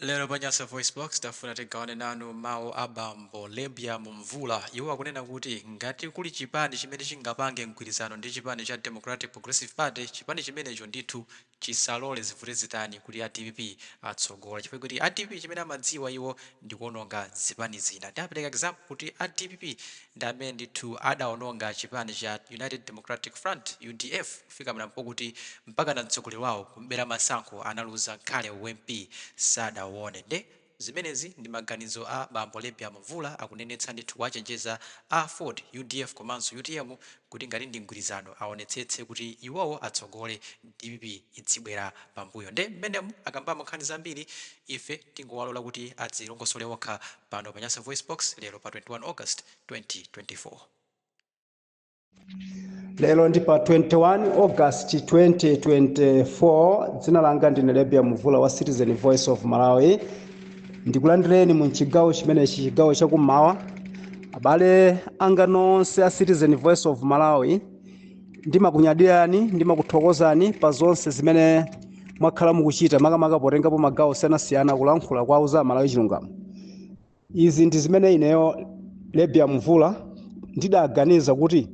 Lero pa Nyasa VoiceBox tafuna tigawane nanu mawu a bambo Lebya Mumvula. Iwo akunena kuti ngati kuli chipani chimene chingapange mgwirizano ndi chipani cha Democratic Progressive Party, chipani chimenecho ndithu chisalole zivute zitani kuti a DPP atsogole, chifukwa kuti a DPP chimene amadziwa iwo ndi kuononga zipani zina. Ndapereka example kuti a DPP ndi amene ndithu adaononga chipani cha United Democratic Front, UDF, kufika mnapo kuti mpaka na mtsogoleri wawo kumbera masankho analuza, ngakhale uMP sadauone. Nde zimenezi ndi maganizo a bambo Lebya Mumvula, akunenetsa ndithu kuwachenjeza a AFORD, UDF komanso UTM kuti ngati ndi mgwirizano aonetsetse kuti iwowo atsogole, DPP idzibwera pambuyo. Nde mmenemu akambamo nkhani zambiri, ife tingowalola kuti adzilongosole okha pano pa Nyasa Voice Box lero pa 21 August 2024. Lero ndi pa 21 August 2024. Dzina langa ndine Lebya Mvula wa Citizen Voice of Malawi. Ndikulandireni mu chigawo chimenechi, chigawo chakummawa. Abale anga nonse a Citizen Voice of Malawi, ndimakunyadirani, ndimakuthokozani pa zonse zimene mwakhala mukuchita, makamaka potengapo magawo osiyanasiyana kulankhula kwa Malawi chilungamo. Izi ndi zimene ineyo Lebya Mvula ndidaganiza kuti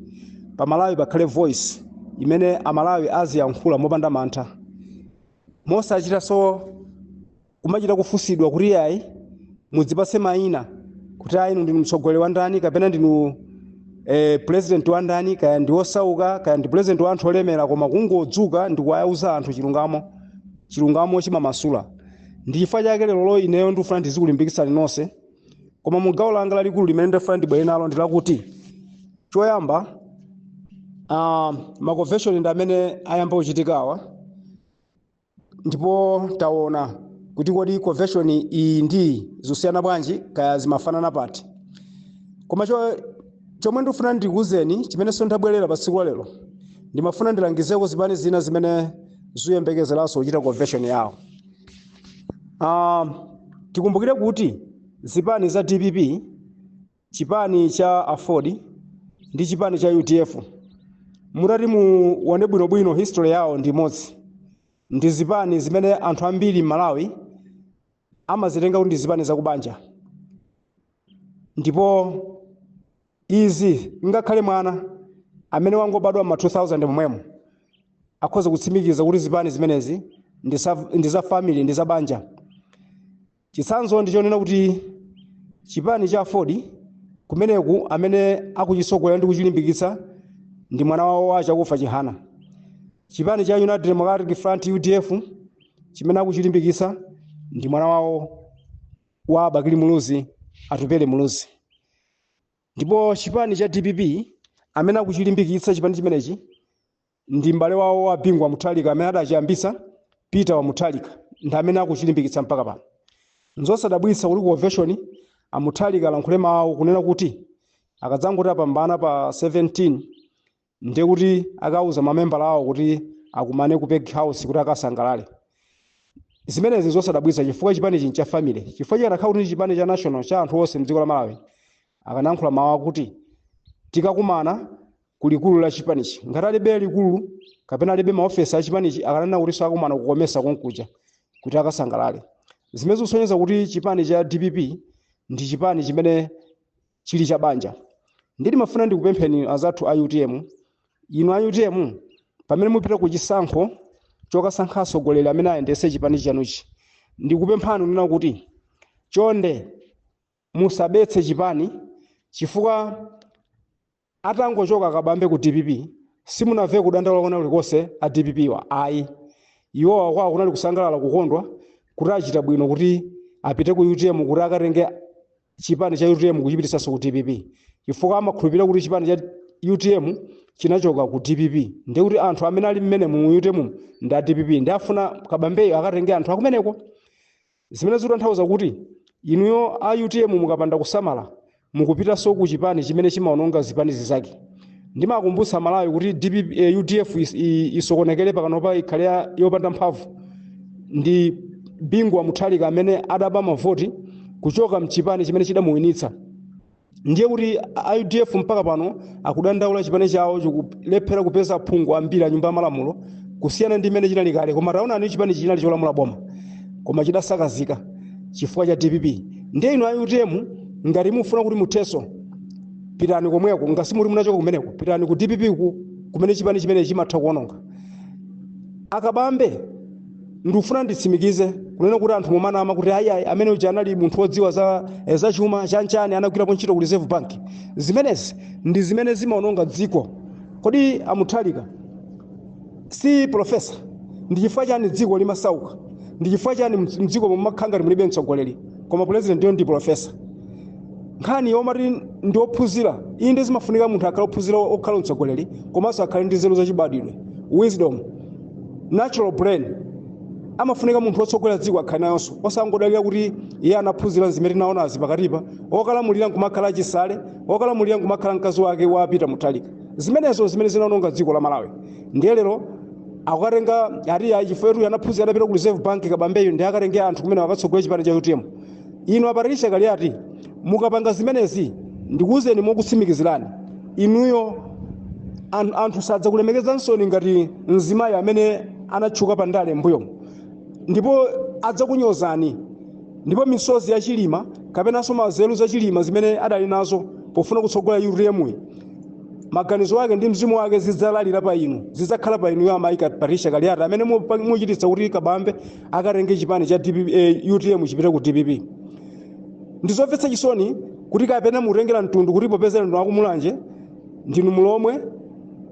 pa Malawi pakhale voice imene Amalawi aziyankhula mopanda mantha, mosachita kumachita kufunsidwa kuti ayi, mudzipatse mayina, kuti ayi, inu ndinu mtsogoleri wa ndani kapena ndinu president wa ndani, kaya ndi osauka, kaya ndi president wa anthu olemera, koma kungodzuka ndi kuwauza anthu chilungamo. Chilungamo chimamasula. Ndi chifukwa chake lero ineyo ndikufuna ndizikulimbikitsani nonse. Koma mu gawo langa lalikulu limene ndafuna ndibwere nalo ndi lakuti, choyamba, ma convention ndi amene ayamba kuchitikawa, ndipo taona kuti kodi convention iyi ndi zosiyana bwanji, kaya zimafanana pati. Koma chomwe ndikufuna ndikuwuzeni, chimene ndabwerera pa tsiku la lero, ndimafuna ndilangizeko zipani zina zimene ziyembekezeranso kuchita convention yawo. Tikumbukire kuti zipani za DPP, chipani cha AFORD ndi chipani cha UDF, mutati muone bwinobwino history yawo ndi imodzi. Ndi zipani zimene anthu ambiri m'Malawi amazitenga kuti ndi zipani zakubanja, ndipo izi ngakhale mwana amene wangobadwa ma 2000 momwemo akhoza kutsimikiza kuti zipani zimenezi ndi za family, ndi za banja. Chitsanzo ndichonena kuti chipani cha AFORD kumeneku amene akuchisogolera ndi kuchilimbikitsa ndi mwana wawo wa Chakufa Chihana. Chipani cha United Democratic Front, UDF, chimene akuchilimbikitsa ndi mwana wawo wa Bakili Muluzi, Atupele Muluzi. Ndipo chipani cha DPP, amene akuchilimbikitsa chipani chimenechi ndi m'bale wawo wa Bingu wa Mutharika amene adachiyambitsa, Peter wa Mutharika, ndi amene akuchilimbikitsa mpaka pano. Nzosadabwitsa kuti ku convention a Mutharika alankhule mawu kunena kuti akadzangoti apambana pa 17, ndiye kuti akauza mamembala awo kuti akumane ku Peg House kuti akasangalale. Zimenezi zosadabwitsa chifukwa chipani ichi ncha family, chifukwa chikanakhala kuti chipani cha national, cha anthu onse mdziko la Malawi, akanayankhula mawu akuti tikakumana ku likulu la chipanichi. Ngati alibe likulu kapena alibe maofesi a chipanichi, akanena kuti akumana ku COMESA konkuja kuti akasangalale. Zimene zikusonyeza kuti chipani cha DPP ndi chipani chimene chili cha banja. Ndimafuna ndikupempheni azathu a UTM. Inu a UTM, pamene mupita ku chisankho chokasankha atsogoleri amene ayendetse chipani chanuchi, ndikupemphani kunena kuti chonde musabetse chipani, chifukwa atangochoka Kabambe ku DPP simunamve kudandaula kwina kulikonse a DPP wa, ayi. Iwowa kwawo kunali kusangalala, kukondwa kuti achita bwino kuti apite ku UTM kuti akatenge chipani cha UTM kuchipitisanso ku DPP, chifukwa amakhulupirira kuti chipani cha UTM chinachoka ku DPP, ndiye kuti anthu amene ali mmene mu UTM ndi a DPP, ndi afuna Kabambeyo akatenge anthu akumeneko. Zimene zikutanthauza kuti inuyo a UTM mukapanda kusamala mukupitanso ku chipani chimene chimaononga zipani zizake. Ndimakumbutsa Malawi kuti DPP, UDF isokonekere pakanopa, ikhale yopanda mphamvu, ndi Bingu wa Mutharika amene adaba mavoti kuchoka mchipani chimene chidamuwinitsa. Ndiye kuti a UDF mpaka pano akudandaula chipani chawo chikulephera kupeza phungu ambiri a nyumba ya malamulo kusiyana ndi imene chinali kale. Koma taonani, chipani chinali cholamula boma koma chidasakazika. chifukwa cha DPP. Ndiye inu a UTM, ngati mufuna kuti mutheso, pitani komweko. Ngasi muli munachoka kumeneko, pitani ku DPP ku kumene chipani chimene chimatha kuononga. Akabambe, ndikufuna nditsimikize kunena kuti anthu mumanama kuti ayi, amene uja anali munthu wodziwa za chuma chanchani, anagwirapo ntchito ku Reserve Bank. Zimenezi ndi zimene zimaononga dziko. Kodi Amuthalika si professor? Ndi chifukwa chani dziko limasauka? Ndi chifukwa chani mdziko mumakhala ngati mulibe mtsogoleri, koma president yo ndi professor? Nkhani yomati ndi ophunzira, inde, zimafunika munthu akhale ophunzira okhala mtsogoleri, komanso akhale ndi nzeru zachibadwidwe, wisdom, natural brain. Amafunika munthu wotsogolera dziko akhale nayonso, osangodalira kuti iye anaphunzira. Zimene tinaonazi pakatipa, okalamulira nkumakhala Chisale, okalamulira nkumakhala mkazi wake wa Peter Mutharika, zimenezo zimene zinaononga dziko la Malawi. Ndiye lero akukatenga ati ayi, chifukwa yetu anaphunzira, adapita ku Reserve Bank, Kabambeyo ndi akatenge anthu kumene akatsogolera chipani cha UTM. Inu a Patricia Kaliati, mukapanga zimenezi, ndikuwuzeni mokutsimikizirani, inuyo anthu sadzakulemekezansoni ngati mzimayi amene anatchuka pandale mbuyomu, ndipo adzakunyozani. Ndipo misozi ya Chilima kapenanso mazeru za Chilima zimene adali nazo pofuna kutsogola UTM, maganizo ake ndi mzimu wake zidzalalira pa inu, zidzakhala pa inuyo, amayi Patricia Kaliati, amene muchititsa kuti Kabambe akatenge chipani cha DPP, UTM chipite ku DPP. Ndizomvetsa chisoni kuti kapena mutengera mtundu, kuti popeza ndinu akumulanje, ndinu Mulomwe,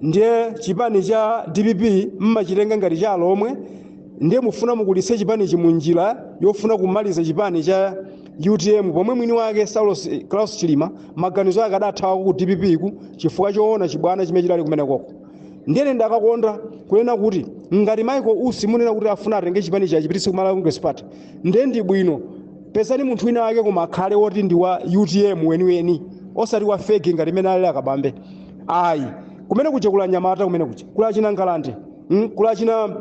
ndiye chipani cha DPP mmachitenga ngati cha Lomwe, ndiye mufuna mukulitse chipanichi munjira yofuna kumaliza chipani cha UTM, pomwe mwini wake Saulos Klaus Chilima maganizo ake adathawa ku DPP ku chifukwa choona chibwana chimene chidali kumenekoko. Ndiyene ndakakonda kunena kuti ngati Michael Usi munena kuti afuna atenge chipani chachipititse ku Malawi Congress Party, ndiye ndi bwino, pezani munthu wina wake, koma akhale woti ndi wa UTM weniweni, osati wa fake ngati imene ali Akabambe, ayi. Kumene kuja kula nyamata, kumene kuja kula china Ngalande, kula china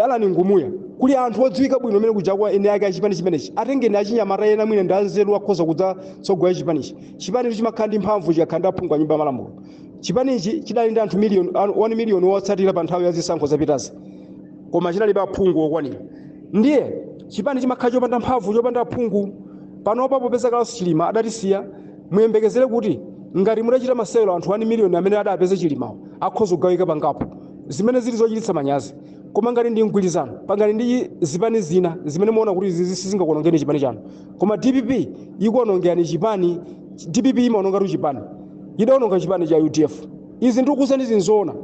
Alan Ngumuya, kuli anthu odziwika bwino amene kuja kwa ene ake achipani chimenechi. Atengeni achinyamata ena, mwina ndi anzeru, akhoza kudzatsogolera chipanichi. Chipanichi chimakhala ndi mphamvu chikakhala ndi aphungu a nyumba ya malamulo. Chipanichi chidali ndi anthu million, 1 million wotsatira pa nthawi ya zisankho zapitazi, koma chinalibe aphungu okwanira. Ndiye chipani chimakhala chopanda mphamvu chopanda aphungu. Panopa popeza Klaus Chilima adatisiya, muyembekezere kuti ngati mudachita masewero, anthu 1 million amene adapeza Chilimawo akhoza kugawika pangapo, zimene zili zochititsa manyazi. Koma ngati ndi mgwirizano, pangani ndi zipani zina zimene muona kuti izi sizingakuonongeni chipani chanu. Koma DPP ikuonongerani chipani. DPP imaonongatu chipani, idaononga chipani cha UDF. Izi ndikukuuzani zinzoona.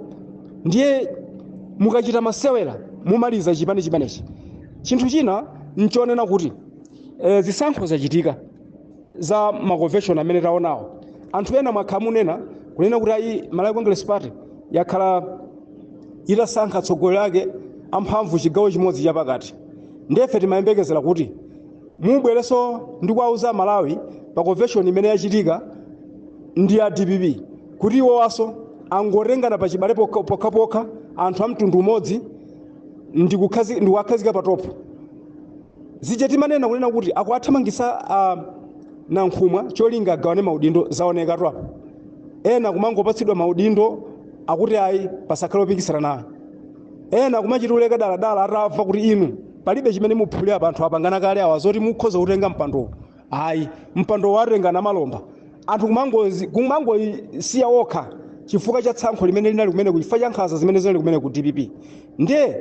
Ndiye mukachita masewera, mumaliza chipani chimenechi. Chinthu china nchonena kuti zisankho zachitika za ma convention amene taonawo. Anthu ena mwakhala munena kunena kuti ayi, Malawi Congress Party yakhala itasankha atsogoleri ake amphamvu chigawo chimodzi chapakati. Ndefe timayembekezera kuti mubwereso ndi kuwauza Malawi pa convention imene yachitika ndi ya DPP kuti iwowaso angotengana pachibale pokhapokha, anthu a mtundu umodzi, ndikuwakhazika pa top. Zija timanena kunena kuti akuwathamangisa Nankhumwa cholinga agawane maudindo, zaonekatu apo. Ena kumangopatsidwa maudindo, akuti ayi, pasakhale opikisana nawo. Ena kumachita uleka daladala atamva kuti inu palibe chimene muphulira apa, anthu apangana kale awa zoti mukhoza kutenga mpandowo. Ayi, mpando watenga Namalomba. Anthu kumangosiya okha chifukwa cha tsankho limene linali kumene, chifukwa cha nkhanza zimene zinali kumene ku DPP. Ndiye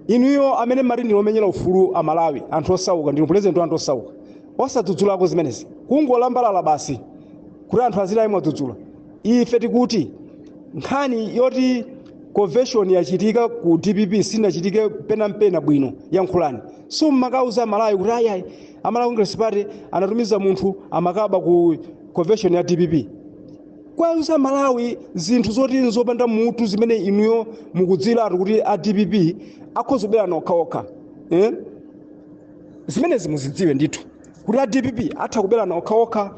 inuyo amene mmati ndinu omenyera ufulu Amalawi, anthu osauka, ndinu president wa anthu osauka, osadzudzulako zimenezi, kungolambalala basi kuti anthu aziti ayi, mwadzudzula. Ife tikuti nkhani yoti convention yachitika ku DPP sinachitike penampena bwino, yankhulani. Summakauza Amalawi kuti ayi, Amalawi Congress Party anatumiza munthu amakaba ku convention ya DPP. Kwauza Malawi zinthu zoti nzopanda mutu, zimene inuyo mukudziwiratu kuti a DPP akhoza kubera okhaokha, eh? Zimenezi muzidziwe ndithu kuti a DPP atha kuberana okhaokha,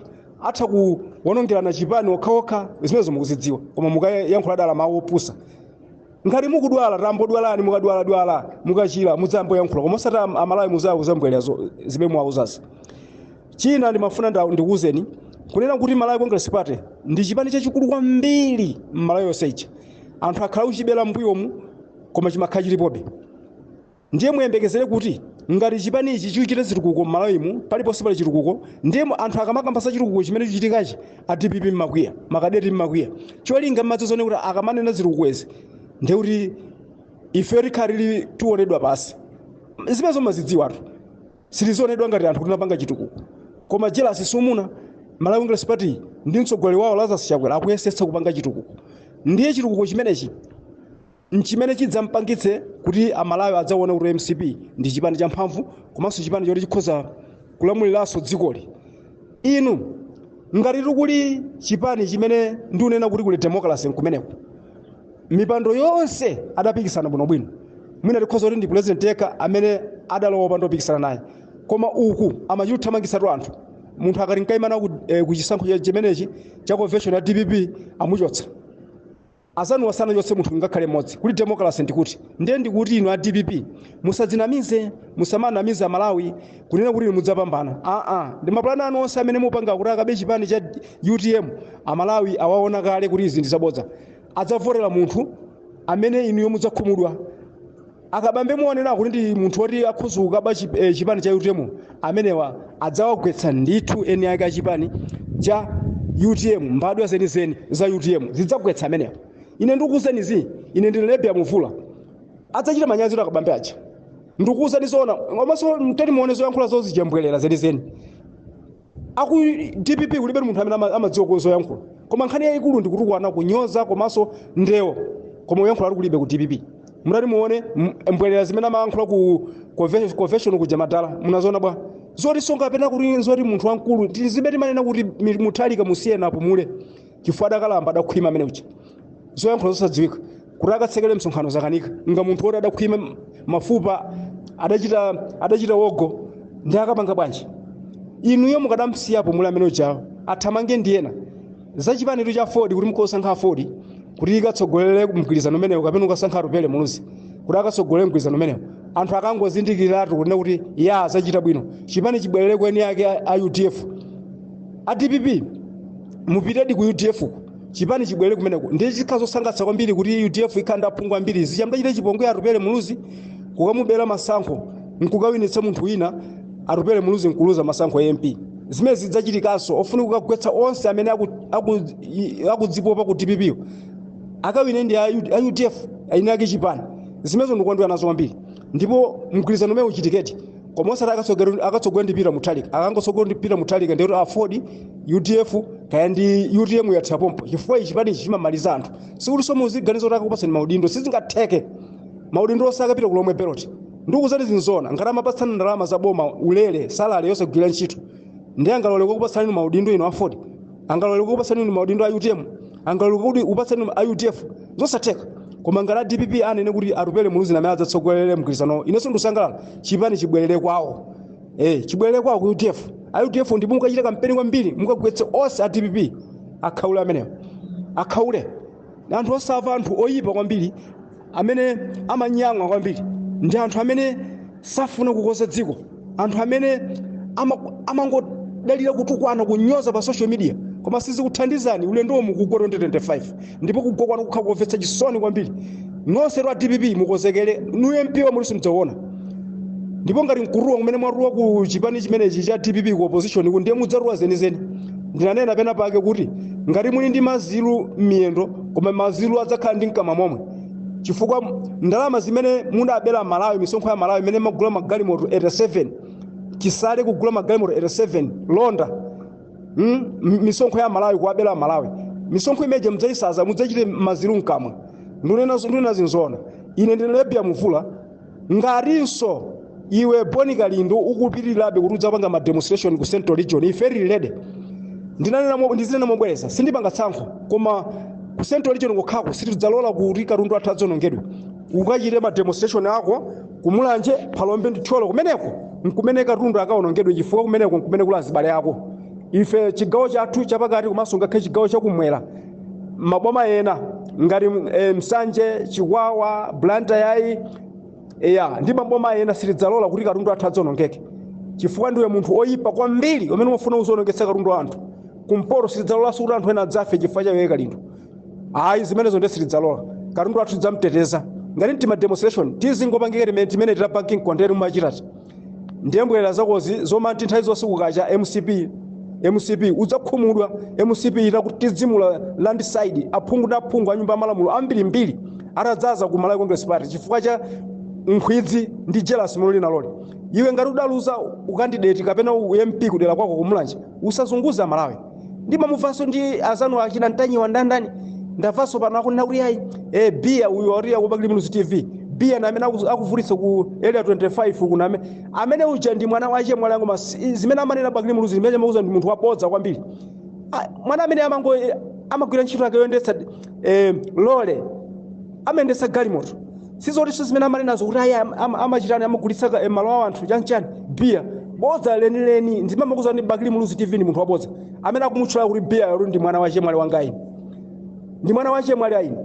atha kuwonongerana chipani okhaokha. Zimenezo mukuzidziwa, koma mukayankhula dala mawu opusa. Ngati mukudwala, tambodwalani. Mukadwaladwala, mukachira, mudzamboyankhula, koma osati Amalawi muzawuza mbwelera zimene mwawuzazi. China ndimafuna ndikuwuzeni kunena kuti Malawi Congress Party ndi chipani chachikulu kwambiri m'Malawi yonse ija. Anthu akhala kuchibera mbuyomu, koma chimakhala chilipobe. Ndiye muyembekezere kuti Ngati chipani ichi chikuchita zitukuko m'Malawimu, paliponse pali chitukuko, ndiye anthu akamakamba za chitukuko chimene chikuchitikachi, a DPP mmakwiya, makadeti mmakwiya. Cholinga mmadzozione kuti akamanena zitukuko izi, ndiye kuti ife tikhala tili tionedwa pasi. Zimenezo mmazidziwatu. Sitizionedwa ngati anthu kuti tinapanga chitukuko. Koma jelasi sumuna. Malawi Congress Party ndi mtsogoleri wawo Lazarus Chakwera akuyesetsa kupanga chitukuko. Ndiye chitukuko chimenechi nchimene chidzampangitse kuti Amalawi adzaone kuti MCP ndi chipani champhamvu komanso chipani choti chikhoza kulamuliranso dzikoli. Inu ngati tikuli chipani chimene ndikunena kuti kuli democracy nkumeneko, mipando yonse adapikisana bwinobwino, mwina tikhoza kuti ndi president yekha amene adalowa opanda opikisana naye, koma uku amachithamangitsatu anthu. Munthu akati nkaimana ku chisankho chimenechi cha convention ya DPP, amuchotsa. Azanu asanachotse munthu ngakhale mmodzi. Kuli democracy ndikuti? Ndiye ndikuti inu a DPP musadzinamize, musamanamize Amalawi kunena kuti inu mudzapambana. Aa, ndi mapulani anu onse amene mupanga kuti akabe chipani cha UTM, Amalawi awaona kale kuti izi ndi zabodza. Adzavotera munthu amene inuyo mudzakhumudwa. Akabambe muonera kuti ndi munthu woti akhoza kukaba chipani cha UTM, amenewa adzawagwetsa ndithu eni ake a chipani cha UTM. Mbadwa zenizeni za UTM zidzagwetsa amenewa. Ine ndikukuwuzani izi, ine ndine Lebia Mvula. Adzachita manyazi kuti Akabambe aja. Ndikukuwuzani zoona. Komanso mteni muone zoyankhula zozijambwelera zenizeni. Aku DPP kulibe munthu amene amadziwa zoyankhula, koma nkhani yayikulu ndikutukwana, kunyoza komanso ndewo, koma uyankhula ali kulibe ku DPP. Mutati muone mbwelera zimene amayankhula ku convention kuja, madala munazoona bwa zoti songa kapena kuti zoti munthu wamkulu tizibe. Timanena kuti Mutharika musiyena apumule chifukwa adakalamba, adakhwima amene uja. Zoyankhula zosadziwika kuti akatsekere msonkhano zakanika, nga munthu woti adakhwima, mafupa adachita wogo, ndi akapanga bwanji? Inuyo mukadamsiya apumule amene ujawo, athamange ndiyena zachipanitu cha AFORD, kuti mukosankha AFORD kuti ikatsogolere mgwirizano umenewo, kapena ukasankha Atupele Muluzi kuti akatsogolere mgwirizano umenewo. Anthu akangozindikiratu kunena kuti ya zachita bwino, chipani chibwerere kweni ake a UDF. A DPP mupitedi ku UDF ku, chipani chibwerere kumeneko. Ndiye chikhala zosangalatsa kwambiri kuti UDF ikhala ndi aphungu ambiri. Zichamdachite chipongwe Atupele Muluzi kukamubera masankho nkukawinitsa munthu wina, Atupele Muluzi nkuluza masankho a MP. Zimene zidzachitikanso, ofuna kukagwetsa onse amene akudzipopa ku DPP akawine ndi a UDF eni ake chipani. Zimenezo ndikukondwera nazo kwambiri, ndipo mgwirizano umene uchitikedi, koma osati akatsogolera ndi Peter Mutharika. Akangotsogolera ndi Peter Mutharika, ndiye kuti AFORD, UDF kaya ndi UTM yathira pompo, chifukwa ichi chipanichi chimamaliza anthu. Sikuti somuziganiza kuti akakupatsani maudindo, sizingatheke. Maudindo onse akapita kulomwe belt. Ndikuzati zinzona, ngati amapatsana ndalama za boma ulere, salary yosagwira ntchito, ndi angalole kukupatsani maudindo ino AFORD? Angalole kukupatsani inu maudindo a UTM? Angalole kuti kupatsani a UDF? Zosatheka. Koma ngati a DPP anene kuti Atupele Muluzi namene adzatsogolere mgwirizano, inenso ndikusangalala. Chipani chibwerere kwawo, chibwerere kwawo ku UDF. A UDF ndipo mukachita kampeni kwambiri, mukagwetse onse a DPP. Akhaule amenewo, akhaule. Anthu osamva, anthu oyipa kwambiri, amene amanyamwa kwambiri, ndi anthu amene safuna kukonza dziko, anthu amene amangodalira kutukwana, kunyoza pa social media, koma sizikuthandizani. Ulendowo mukugwa 2025, ndipo kugwa kwanu kukhala komvetsa chisoni kwambiri. Nonse a DPP mukonzekere, nu MP wa muliso mudzaona. Ndipo ngati mkuruwa kumene mwatuwa ku chipani chimenechi cha DPP, ku opposition ku, ndiye mudzatuwa zenizeni. Ndinanena pena pake kuti ngati muli ndi mazilu m'miyendo, koma mazilu adzakhala ndi mkamwa momwe, chifukwa ndalama zimene munabera Malawi, misonkho ya Malawi, imene magula magalimoto 87, Chisale kugula magalimoto 87 londa, Misonkho ya Malawi, kuwabera Malawi misonkho imeje, mudzayisaza, mudzachite mazilu mkamwa. Ndunena zinzona. Ine ndine Lebia Mvula. Ngatinso iwe Boni Kalindo ukupitirirabe kuti udzapanga ma demonstration ku Central Region, ife tili ready. Ndizinena mobwereza, sindipanga tsankho, koma ku Central Region kokhako sitidzalola kuti katundu athu adzonongedwe. Ukachite ma demonstration ako kumulanje, Phalombe ndi Thyolo, kumeneko nkumene katundu akaonongedwe, chifukwa kumeneko nkumene kuli azibale ako. Ife chigawo chathu chapakati komanso ngakhale chigawo chakumwera, maboma ena ngati Msanje, Chikwawa, Blantyre, yayi ya ndi maboma ena, sitidzalola kuti katundu athu adzonongeke, chifukwa ndiwe munthu oyipa kwambiri umene umafuna uzonongetsa katundu wa anthu. Kumpoto sitidzalolanso kuti anthu ena adzafe chifukwa cha iwe Kalindo, ayi. Zimenezo ndiye sitidzalola. Katundu athu tidzamteteza. Ngati mtima demonstration tizingopangika timene timene tila parking container mumachitati. Ndiye mbwerera zakozi zomati nthawi zonse kukacha MCP, MCP, udzakhumudwa MCP itakutidzimula landslide, aphungu ndi aphungu a nyumba ya malamulo ambirimbiri atadzaza ku Malawi Congress Party chifukwa cha nkhwidzi ndi jealous muli naloli. Iwe ngati udaluza ukandidate kapena MP kudera kwako kumulanje, usazunguza Malawi. Ndimamumvanso ndi azanu achina Ntanyiwa ndandani, ndamvanso pano akunena kuti ayi, biya uyu ariya ku Bakili Muluzi TV, biya na amene akuvutitsa ku Area 25 kuna. Amene uja ndi mwana wache mwalango. Zimene amanena Bakili Muluzi, zimene amakuza, ndi munthu wabodza kwambiri. Ah, mwana amene amango amagwira ntchito yake yoyendetsa lole, amayendetsa galimoto, sizotinso zimene amanenazo kuti ayi, amachitani, amagulitsa malo a anthu chanchani. Biya bodza lenileni. Ndimamakuza ndi Bakili Muluzi TV ndi munthu wabodza. Amene akumutchula kuti biya yalo ndi mwana wache mwale wanga ine, ndi mwana wache mwale aine,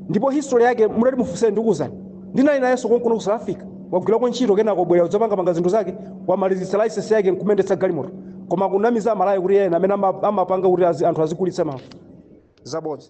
ndipo history yake mutati mufunseni ndikuwuzani. Ndinali nayenso konkuno ku South Africa, wagwirako ntchito, kenako bwera udzapangapanga zinthu zake, wamalizitsa license yake nkumendetsa galimoto, koma kunamiza Amalawi kuti ena amene amapanga kuti anthu azigulitsa malo, zabodza.